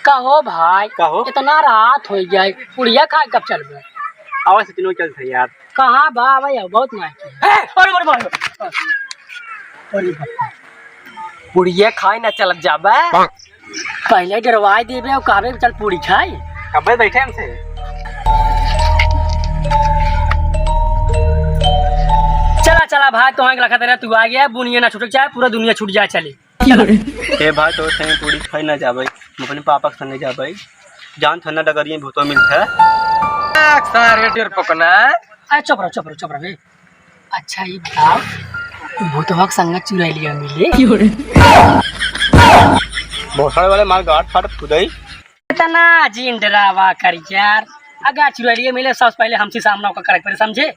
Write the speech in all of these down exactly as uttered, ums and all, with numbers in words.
कहो भाई, कहो। इतना रात होइ गया है, पुड़िया खाए कब चलबे? आवा सचिनो चलत है यार। कहाँ बा? आवा यार, बहुत नाच है। ए, अरे, अरे, अरे, अरे। अरे बाप रे। पुड़िया खाए ना चलत जाबे। पहले डरवाई देबे और कहबे चल पूड़ी खाई। कब्बे बैठे हमसे। चला, चला भाई, तो आगे रखा तेरा, तू आ गया, बुनिया ना छूटे चाहे, पूरा दुनिया छूट जाए, चले। ए भाई, तो सही पूड़ी खाई ना जाबे, हम अपने पापा के संगे जाबे। जान थना डगरिया भूतो मिलता है। सारे डर पकना। अरे चुप रहो, चुप रहो, चुप रहो बे। अच्छा, ये बताओ, भूतवा के संग चुड़ैलिया मिले? भोसड़ वाले मार गांठ फाट फुदई। इतना जिन डरावा कर यार। अगर चुड़ैलिया मिले, सबसे पहले हमसे सामना ओकर करे के पड़े, समझे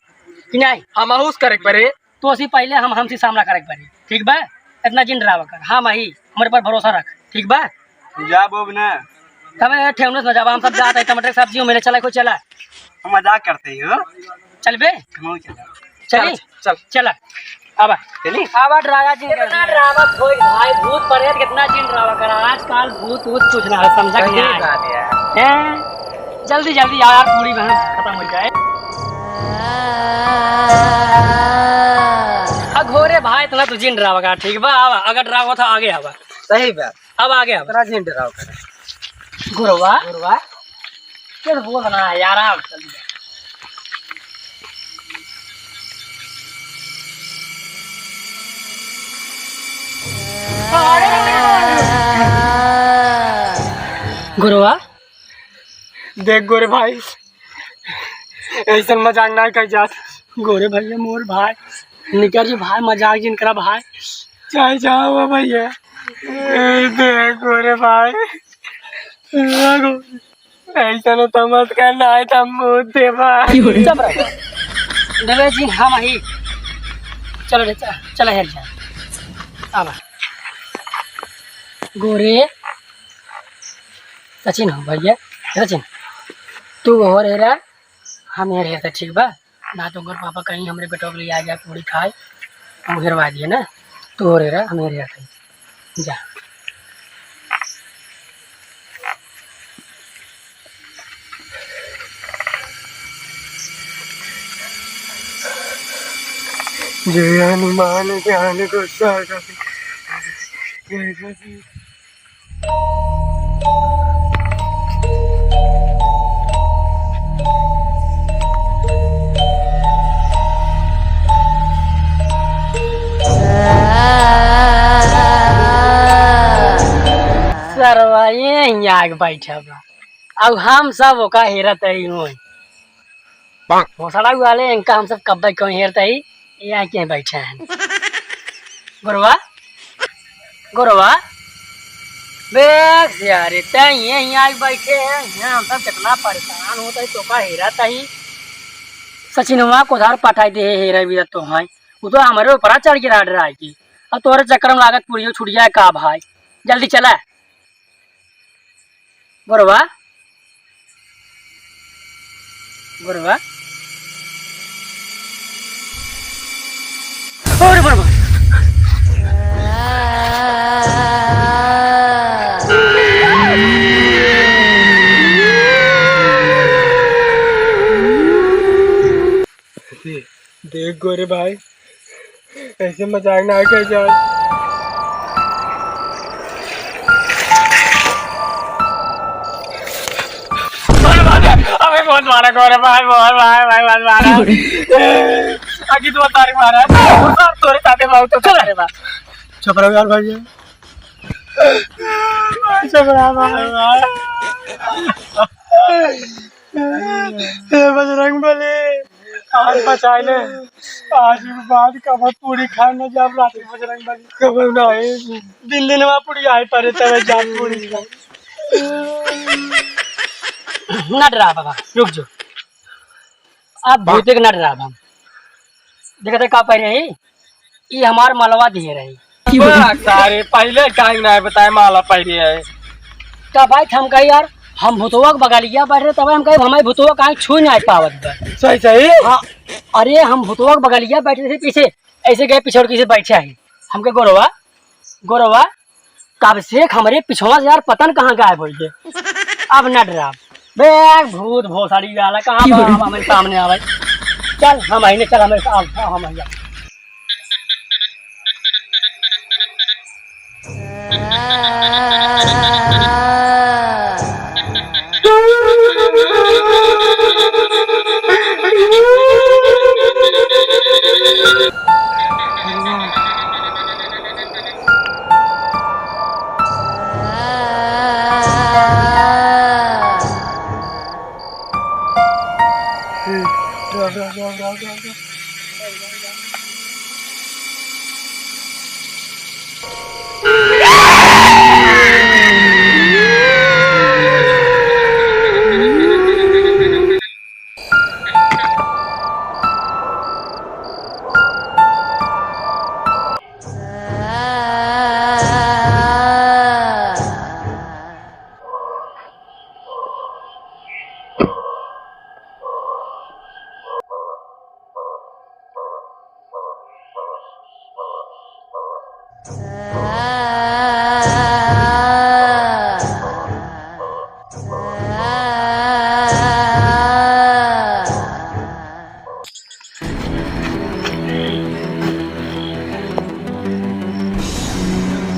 कि नहीं? हम आहूस करे के पड़े। तो उसी पहले हम, हमसे सामना करे के पड़े, ठीक बा? इतना जिन डरावा कर, हम अही, हमरे पर भरोसा रख, ठीक बा? जा बोब ना। तबे ठेहुनस न जाबा, हम सब जात है, टमाटर के सब्जी मिले, चला, कोई चला। हम मजाक करते ही हो। चल बे। हम चला। चली? चल, चल। चला। आबा। चली? आबा डरावा जिन कितना डरावा कोई भाई, भूत प्रेत कितना जिन डरावा करा। आजकल भूत वूत कुछ ना है, समझा कि सही नहीं? बात है। हैं? जल्दी, जल्दी आओ यार, पूरी बहन खत्म हो जाए। अघोरे भाई, इतना तो जिन डरावा करा, ठीक बा? आवा, अगर डरावा था आगे आवा। सही बात। अब आ गया, अब। इतना झिंड रहा कर। गुरुआ? गुरुआ? क्या बोल रहा है यार, आप जल्दी। गुरुआ? देख गोरे भाई, ऐसन मजाक ना कर जात। गोरे भैया मोर भाई, निकर जी भाई, मजाक जिन करा भाई। चाहे जाओ भैया। ए, देख गोरे भाई। ऐसन तो मत करना है, तब मुँह दे भाई। चुप रहो। देवे जी, हम ही। चलो रे, चल, चल हेर जा। आवा। गोरे। सचिन हो भैया, सचिन। तू हो रे रा। हम हेर हेर ठीक बा? ना तो ओकर पापा कहीं हमरे बेटवा के लिए आ जाए पूरी खाए, हम हेरवा दिए ना। तू हो रे रा, हम हेर हेर ठीक। जा। जय हनुमान ज्ञान गुण सागर। सरवा यहीं आके बैठा बा। अब हम सब ओका हेरत ही होई। भोसड़ा वाले इनका हम सब कब्बे क्यों हेरत ही? ये आके बैठे हैं। गोरवा, गोरवा, बे यारे, तै ये यहाँ आके बैठे हैं, यहाँ हम सब कितना परेशान होत ही, तोका हेरत ही। सचिनवा को उधार पठाई दे, हेरा भी तो है, वो तो हमरे ऊपर चढ़ के रहा डरा की। अब तोरे चक्कर में लागत पूरी छूट जाए का भाई, जल्दी चला। गोरवा, गोरवा। अरे गोरवा। देख गोरे भाई, ऐसे मजाक ना कर जाए। अबे बहुत मारा गोरे भाई, बहुत भाई, भाई बहुत मारा। आगे तो तारी मारा। तोरे साथे बहुत तो करे बा। चुप रहो यार भाई। चुप रहो भाई। हे बजरंग बली, आज बचाए ले। आज के बाद कब पूरी खाए न जाब रात के बजरंग बली। कब नहीं। दिन दिन में पूरी आए पड़े तब जाब पूरी खाए। ना डरा बाबा, रुक जो। अब भूते के ना डरा हम। देखते का पहले ही ई हमार मलवा दिए रही। वाह, सारे पहले टाइम ना बताए माला पहले है। का भाई हम कही यार, हम भुतवा के बगलिया बैठ रहे, तब हम कही हमारे भुतवा काहे छू नहीं पावत बा। सही, सही। हाँ, अरे हम भुतवा के बगलिया बैठ रहे थे पीछे, ऐसे गए पीछे और किसी बैठे हैं। हमके गोरवा, गोरवा, कब से हमरे पिछवा से यार पता न कहाँ गायब होइ गए। अब न डराब। बे भूत भोसड़ी वाला कहाँ बा? हम, हमरे सामने आवे। चल, हम आइने, चल, हमरे सा-, हम, हम आइने।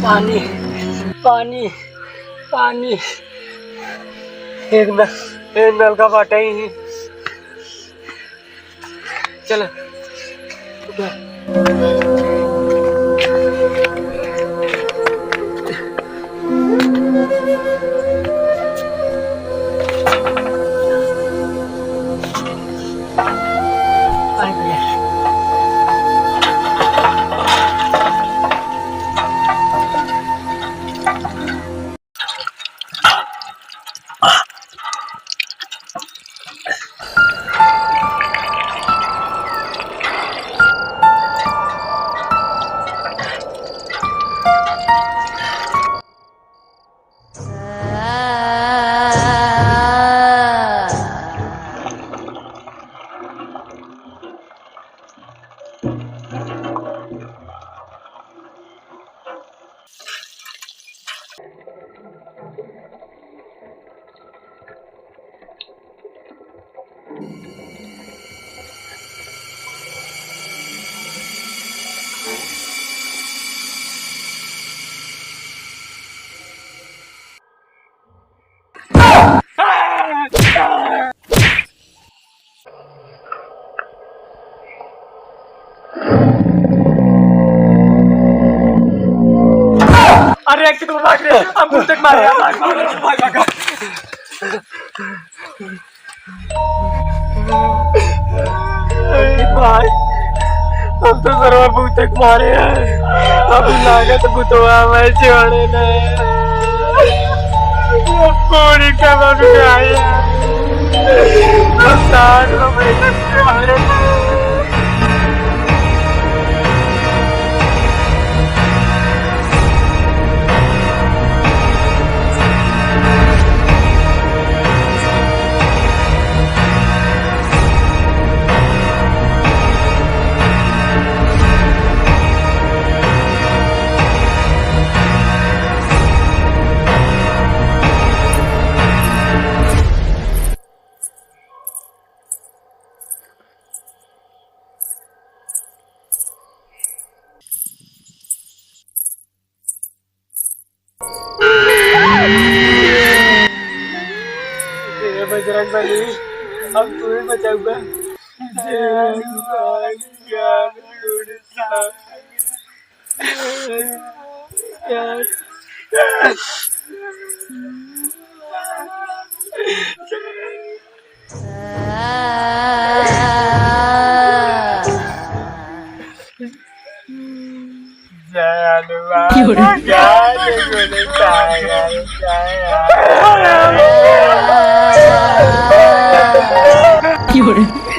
पानी, पानी, पानी। एक न-, एक नलका बाटे ही। चल। अरे, एक तो भाग रे, हम भूत देख मारे, भाग, भाग, भाग, भाग, भाग। भाई, हम तो सरवा भूत देख मारे हैं। अब लागत भूतवा मैं छोड़े नहीं। अब पूरी कबर में आया। अब साठ रुपए हे बजरंग बली, अब तू ही बचाउबा। जय हनुमान ज्ञान गुण सागर। जय हनुमान। क्यों रे? जय गुण सागर, जय हनुमान। क्यों रे?